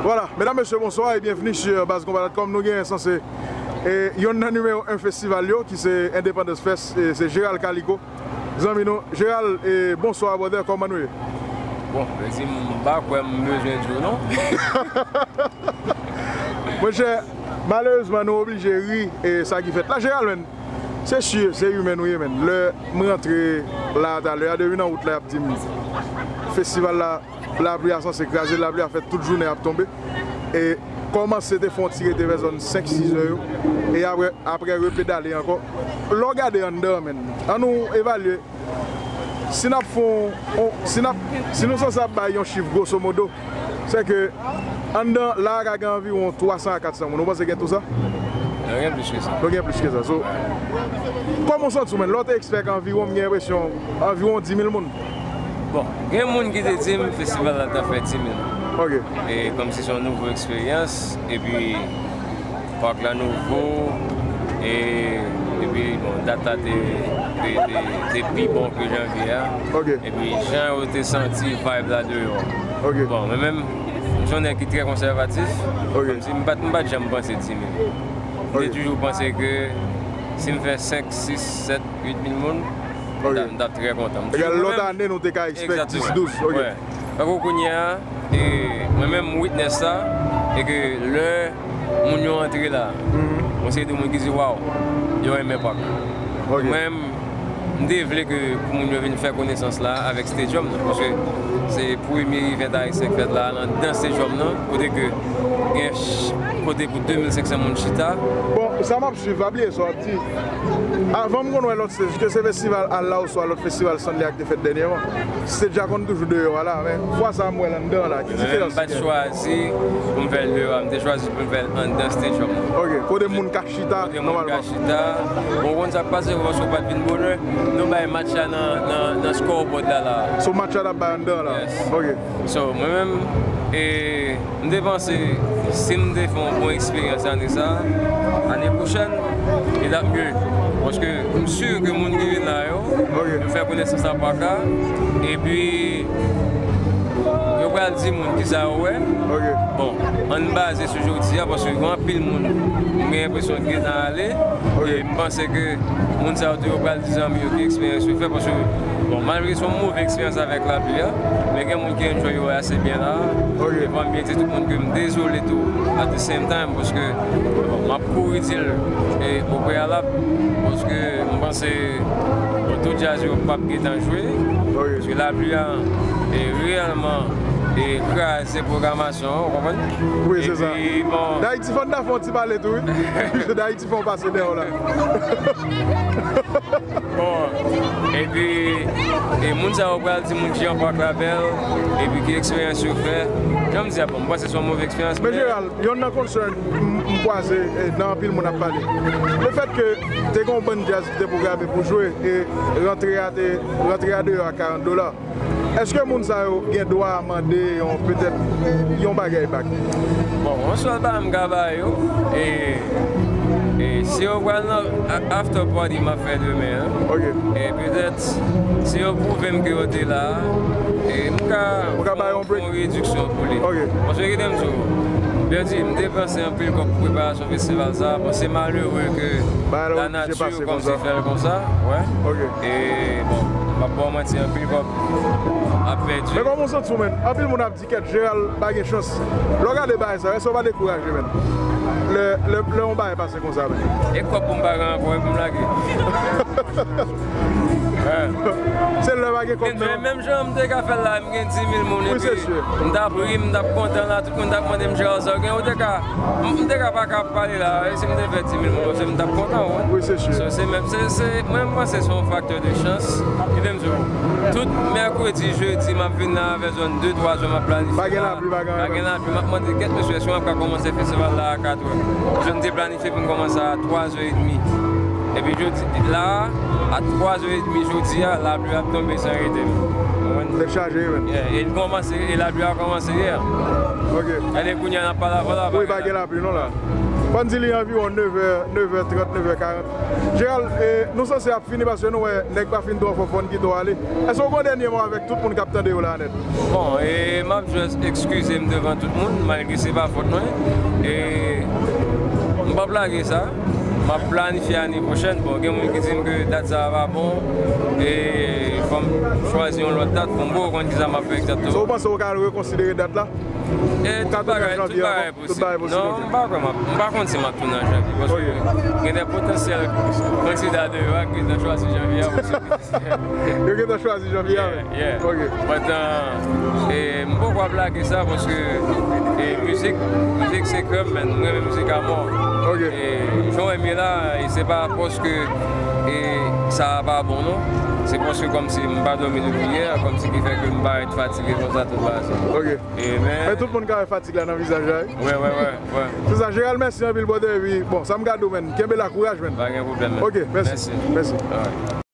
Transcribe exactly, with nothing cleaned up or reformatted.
Vwala, medam, mesye, bonswa e byenveni sur Baz Konpa dot com. Nou gen sanse e, yonn nan nimewo en festival yo, ki se Independence Fest, e, se Gérald Calico. Zanmi nou, Gérald, e, bonswa, brother, kòman nou ye? Bon, mwen di m pa kwè m bezwen di w non. Monchè, malerezman, nou oblije ri e sa ki fèt la. Gérald, menn, se si, se imen nou ye, menn. Lè m rantre la talè a, depi nan wout la, y ap di m festival la, lapli a sanse kraze, lapli a fè tout jounen ap tonbe. E kòmanse te fè yon ti rete vè zòn senk, sis zè yo. E apre, apre repedale ankò. Lè w gade anndan an, menn, ann nou evalye. Si n ap fè yon, yon- si n ap, si nou sanse ap bay yon chif grosso modo, se ke anndan la a ka gen anviwon twa san a kat san moun. Ou panse gen tou sa? Nou gen plis ke sa. Nou gen plis ke sa. So, kòman w santi w, menn? Lè w te expect anviwon, m gen enpresyon, anviwon dis mil moun. Bon, gen moun ki te di m festival la t ap fè dis mil. Ok. E kòmsi se yon nouvo eksperyans, epi pak la nouvo, e, epi, bon, dat la te, te, te, te pi bon ke janvye a. Ok. Epi jan yo te santi vibe la deyò. Ok. Bon, mwen menm, m se yon nèg ki trè konsèvatif. Ok. Kòmsi m pa t, m pa t janm panse dis mil. M te Ok. toujou panse ke si m fè senk, sis, sèt, uit mil moun, m Ok. ta, m ta trè kontan. M toujou Egal lòt mwen menm ane, nou te ka expect dis, Exactement. douz. Ok. Wè. Tankou kounye a, e, mwen menm, m witness sa, e ke lè moun yo antre la, Mhm. yon seri de moun ki di, "Waw, yo renmen pak." Ok. Mwen menm, m te vle ke pou moun yo vin fè konesans la avèk stadium nan, paske se premye event ayisyen k fèt la, anndan stadium nan, kote ke gen ch-, kote pou de mil senk san moun chita. Bon, sa m ap swiv, pa bliye sa w ap di. Avan m konn wè lòt stage, ke se festival Al la oswa lòt festival Sanlè a k te fèt dènyèman, stage a konn toujou deyò a la, men fwa sa a m wè l anndan an la. Ki Mwen menm, m diferans pa t ki gen? chwazi pou m fè l deyò a, m te chwazi pou m fè l anndan stadium nan. Ok, kote moun ka chita Kote moun ka nòmalman. chita. Bon, ou konn sa k pase, paske w pa t vin bonè, nou bay match la nan, nan, nan scoreboard la, la. So match la t ap bay anndan la? Yes. Ok. So, mwen menm, e, m te panse, si m te fè yon bon eksperyans ane sa, ane pwochèn, li t ap mye. Paske m si ke moun ki vin la yo, Ok. yo fè konesans ak pak la, epi yo pral di moun kisa yo wè. Ok. Bon, ann baze sou jodi a, paske gen anpil moun, m gen enpresyon ki gentan ale, Ok. e m panse ke moun sa yo tou yo pral di zanmi yo ki eksperyans yo fè, paske, bon, malgre se yon move eksperyans avèk lapli a, men gen moun ki enjoy yo ase byen la. Ok. E fò m byen di tout moun ke m dezole tou, at the same time, paske, bon, m ap kouri di l, e, o preyalab, paske m panse, bon, tout djaz yo p ap gentan jwe, Ok. paske lapli a, e, reyèlman, e, kraze pwogramasyon an, ou konprann? Wi, se sa. Epi, bon, Dayiti fò n ta fè yon ti pale tou, wi. Dayiti fò w pase dèyè w la. Bon, epi, e moun sa yo pral di moun ki jan pak la bèl, epi ki eksperyans yo fè. Jan m di a, bon, m panse se yon move eksperyans, Men men Gérald, yonn nan concern m, m kwaze, e, nan anpil moun ap pale. Le fèt ke te gen yon bann djaz ki te pwograme pou jwe, e rantre a te, rantre a deyò a karant dola. Èske moun sa yo gen dwa mande yon, petèt, yon bagay back? Bon, yon sèl bagay m ka ba yo, e, e si yo pral nan a-, after party m ap fè demen an, Ok. e petèt, si yo pwouve m ke yo te la, e m ka Ou ka ba yo yon break? fè yon rediksyon pou li. Ok. Paske kite m di w, Berdy, m depanse anpil kòb pou preparasyon festival sa, bon, se malere ke Bagay la la oblije nati pase kòmsi konsa. fè l konsa, wè. Ok. E, bon, m ap ba w manti, anpil kòb ap pèdi. Men kòman w santi w, menn? Anpil moun ap di, "Kèt, Gérald pa gen chans." Lè w gade bagay sa, èske w pa dekouraje, menn? Lè, lè, lè yon bagay pase konsa, menn. E kòb pou m pa gen ankò, e pou m lage. Hein. Se lè pa gen kòb, Men, men. menm jan m te ka fè l la, m gen dis mil moun, Wi, epi se si. m t ap ri, m t ap kontan la, tout moun t ap mande m, "Gérald, sa w gen?" Ou te ka, m, m te ka pa ka pale la, e si m te fè dis mil moun, se m t ap kontan, wi. Wi, se si. So, se menm, se, se, mwen, m panse se yon faktè de chans. Kite m di w, tout mèkredi, jedi, m ap vin la, avè zòn de, twa zè, m ap planifye Pa gen la. lapli, pa gen Pa gen anyen. lapli, m ap mande, "Kèt, mesye, èske m ap ka kòmanse festival la a katrè?" Paske m te planifye pou m kòmanse a twa zè edmi. Epi jodi la, a twa zè edmi jodi a, lapli ap tonbe san rete. Tèt chaje, wi, men. Yeah, e l kòmanse, e lapli a kòmanse yè. Ok. Gade kounye a n ap pale avè w la. Wi, pa gen lapli non la. Fò n di li anviwon nevè, nevè trant, nevè karant. Jeral, e, nou sanse ap fini paske nou wè nèg pa fin twò fò, fò n kite w ale. Èske w gen yon dènye mo avèk tout moun k ap tande yo la nèt? Bon, e m ap jis ekskize m devan tout moun, malgre se pa fòt mwen. E m p ap lage sa. M ap planifye ane pwochèn. Bon, gen moun ki di m ke dat sa a pa bon. E fò m chwazi yon lòt dat. Bon, m poko konn kisa m ap fè egzakteman. So, ou panse ou ka rekonsidere dat la? E, tout bagay, tout bagay posib. Non, m pa kwè m ap, m pa konn si m ap tounen an janvye. Paske gen de potansyèl kandida deyò a ki gentan chwazi janvye a pou se Yo gentan chwazi janvye a, men. Yeah, yeah. Ok. But, e, m poko ap lage sa paske, e, mizik, mizik se kè m, men m renmen mizik a mò. Ok. E, jan w wè m ye la, e se pa paske, e, sa a pa bon, non. Se paske kòmsi m pa dòmi depi yè, kòmsi ki fè ke m parèt fatige konsa tout bagay sa. Ok. E, men Men tout moun ka wè fatig la nan vizaj la, wi. Wè, wè, wè, wè. Se sa, Jeral, mèsi anpil, brother, epi, bon, sa m ka di w, men, kenbe la, kouraj, men. Pa gen pwoblèm, men. Ok, mèsi. Mèsi. Mèsi. Alright.